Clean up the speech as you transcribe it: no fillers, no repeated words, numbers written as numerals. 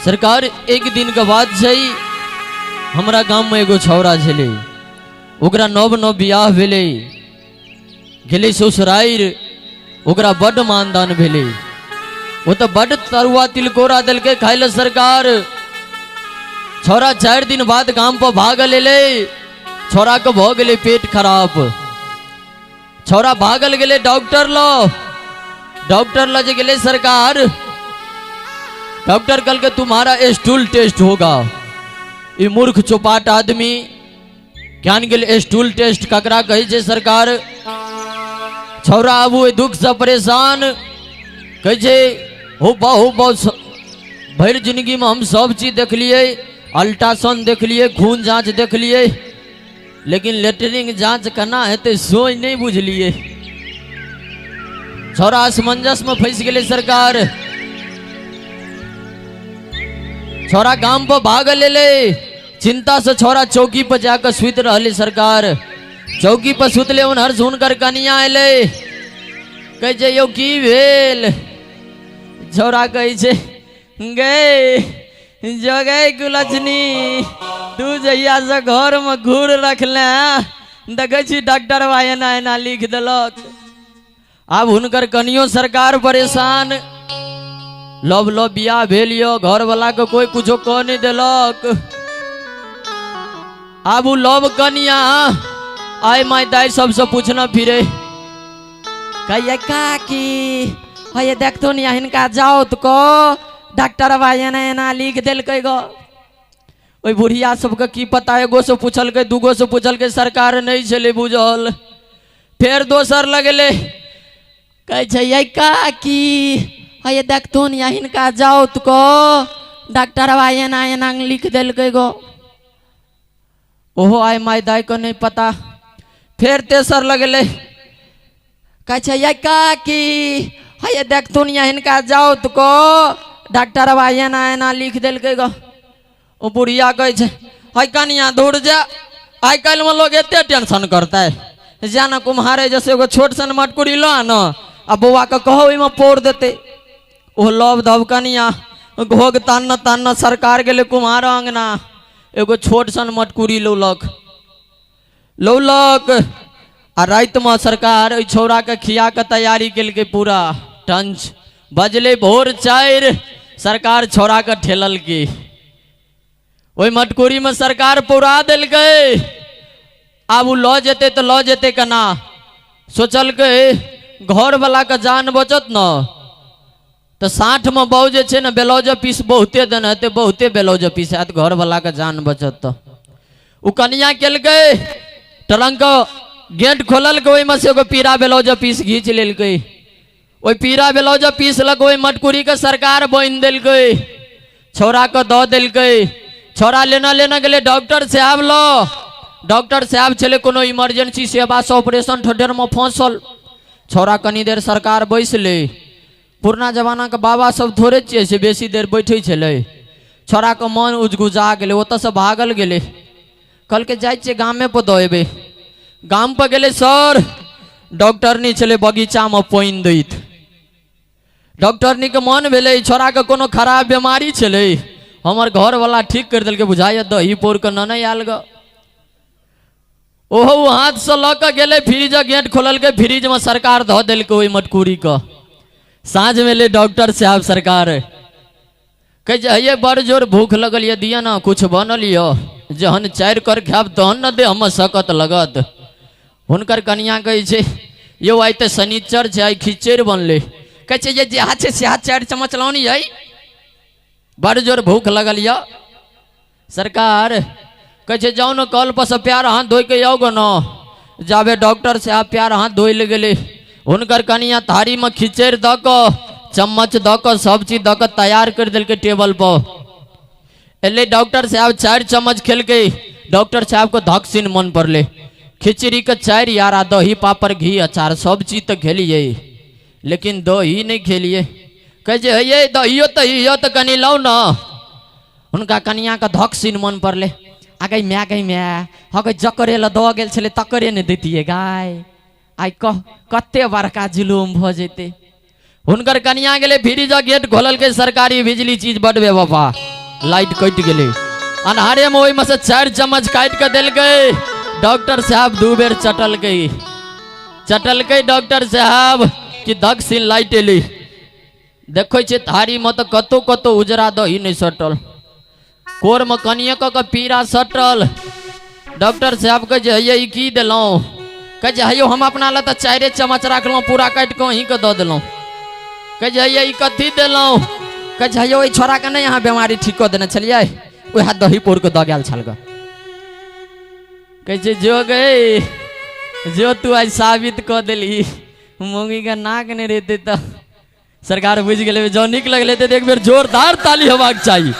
सरकार एक दिन के बात छै, हमरा गाम में एगो छौड़ा छलै, ओकरा नव नव बियाह भेलै, गेलै ससुरारि, ओकरा बड्ड मानदान भेलै, ओ तऽ बड्ड तरुआ तिलकोरा देलकै खाय लए। सरकार छौड़ा 4 दिन बाद गाम पर भागल एलै, छौड़ा के भऽ गेलै पेट खराब। छौड़ा भागल गेलै डॉक्टर लग, डॉक्टर लग जे गेलै सरकार, डॉक्टर कहलकै तुम्हारा स्टूल टेस्ट होगा। ई मूर्ख चौपाट आदमी ज्ञान गेल स्टूल टेस्ट ककरा कहै छै सरकार। छौड़ा आबू ओहि दुख से परेशान, कहै छै हो बहु बहु भरि जिंदगीमे हम सब चीज देखलियै, अल्ट्रासाउंड देखलियै, खून जाँच देखलियै, लेकिन लेटरिन जांच केना हेतै सोच नहि बुझलियै। छौड़ा असमंजस में फंसि गेलै सरकार। छौड़ा गाम पर भागल एलै, चिंता से छौड़ा चौकी पर जाकर सुति रहलै सरकार। चौकी पर सुतले उन्हर से हुनकर कनिया एलै, कहै छै यौ की भेल? छौड़ा कहै छै गै जगै कुलक्षणी, तू जहिया से घर में घूर रखले देखै छी डॉक्टर बा एना एना लिख देलक। आब हुनकर कनियो सरकार परेशान, लव लव बियाह भेल यो, घर वाला के कोई कुछो कह नहीं देलक। आब उ लव कनिया आय माय दाय सबसे पूछना फिरे, कहिए काकी हे देखतो नी हिनका जाओ तो को डॉक्टर बा एना एना लिख देलकै गो। ओहि बुढ़िया सबके की पता, एगो से पूछलकै दूगो से पूछलकै, सरकार नहि छलै बुझल। फेर दोसर लगेलै, कहै छै यै काकी हे देखतो नी हिनका जाओ तो को डॉक्टर बा एना एना लिख देलकै गो। ओहो आइ माय दाय के नहि पता। फेर तेसर लगेलै, कहै छै यै काकी हे देखथुन या हिनका जाउ तऽ को डॉक्टर बा एना एना लिख देलकै गो। ओ बुढ़िया कहै छै है कनिया दूर जा, आइ काल्हिमे लोग एते टेंशन करतै, जा ने कुम्हारे जैसे एगो छोट सन मटकुरी लऽ आन आ बौआके कहो ओहिमे पौर देतै। ओ लव धव कनिया घोघ तान्न तान्न सरकार गेलै कुम्हार अंगना, एगो छोट सन मटकुरी लौलक लौलक आ रातिमे सरकार ओहि छौड़ाके खिया के तैयारी केलकै पूरा टंच। बजलै भोर 4, सरकार छौड़ाके ठेललकै, ओहि मटकुरीमे सरकार पौरा देलकै। आब ओ लऽ जेतै तऽ लऽ जेतै केना? सोचलकै घरवलाके जान बचत ने तऽ साठमे बहु जे छै ने ब्लाउज पीस बहुते देने हेतै, बहुते ब्लाउज पीस आयत, घरवलाके जान बचत। तऽ ओ कनिया केलकै ट्रंक गेट खोललकै, ओहिमे से एगो पीरा ब्लाउज पीस घीच लेलकै, ओहि पीरा ब्लाउज पीस लग ओहि मटकुरीके सरकार बान्हि देलकै, छौड़ाके दऽ देलकै। छौड़ा लेना लेना गेलै डॉक्टर साहब लग, डॉक्टर साहब छलै कोनो इमरजेंसी सेवासँ ऑपरेशन थिएटरमे फँसल। छौड़ा कनी देर सरकार बैसलै, पुरना जमानाके बाबा सब थोड़े छियै से बेसी देर बैठै छलै। छौड़ाके मन उजगुजा गेलै, ओतऽसँ भागल गेलै, कहलकै जाइ छियै गामे पर दऽ एबै। गाम पर गेलै सर, डॉक्टरनी छलै बगीचामे पानि दैत। डॉक्टरनीके मन भेलै छौड़ाके कोनो खराब बेमारी छलै, हमर घरवला ठीक करि देलकै, बुझाइए दही पौर कऽ ननै आयल गऽ। ओहो हाथसँ लऽ कऽ गेलै फ्रिजक गेट खोललकै, फ्रिजमे सरकार धऽ देलकै ओहि मटकुरीके। साँझमे एलै डॉक्टर साहब सरकार, कहै छै हे बड़ जोर भूख लगल यऽ, दिअ ने किछु बनल यऽ, जहन 4 कर खायब तहन ने देह हमर सकत लगत। हुनकर कनिया कहै छै यौ आइ तऽ शनिचर छै, आइ खिचड़ि बनलै। कहै छै ये जेहा छै सेहा 4 चम्मच लाउनी अइ, बड़ जोर भूख लगल यऽ। सरकार कहै छै जाउ ने कल पर से प्यार हाथ धोइ के आउ गो न। जाबे डॉक्टर साहब प्यार हाथ धोइ लए गेलै, हुनकर कनिया थारीमे खिचड़ि दऽ कऽ चम्मच दऽ कऽ सब चीज दऽ कऽ तैयार करि देलकै टेबल पर। एलै डॉक्टर साहब 4 चम्मच खेलकै, डॉक्टर साहबके धक सिन मन पड़लै, खिचड़ीके 4 यार आ दही पापड़ घी अचार सब चीज तऽ खेलियै लेकिन दही नहि खेलियै। कहै छै हे यै दहियो तहियो तऽ कनि लाउ ने। हुनका कनियाके धक सिन मन पड़लै, आ गई माय गई माय, हँ गई जकरे लए दऽ गेल छलै तकरे नहि दैतियै गाय, आइ कह कते बड़का जुलूम भऽ जेतै। हुनकर कनिया गेलै फ्रिज गेट खोललकै, सरकारी बिजली चीज बड बेवफा। लाइट कटि गेलै। अन्हारेमे ओहिमे से 4 चम्मच काटि कऽ देलकै। डॉक्टर साहब 2 बेर चटलकै, चटलकै डॉक्टर साहब कि धक सिन लाइट एलै। देखै छियै थारीमे तऽ कतौ कतौ उजरा दही नहि सटल, कोरमे कनिए कऽ कऽ पीरा सटल। डॉक्टर साहब कहै छै हैया ई की देलहुँ? कहै छै हैयौ हम अपना लए तऽ 4 चम्मच राखलहुँ, पूरा काटि कऽ अहीँके दऽ देलहुँ। कहै छै हैया ई कथी देलहुँ? कहै छै हैयौ एहि छोड़ाके नहि अहाँ बेमारी ठीक कऽ देने छलियै, वएह दही पौर कऽ दऽ गेल छल गऽ। कहै छै जो गई जो तू आइ साबित कऽ देलही, मौगीके नाक नहि रहितै तऽ सरकार बुझि गेलै। जँ नीक लगलै तऽ एक बेर जोरदार ताली हेबाक चाही।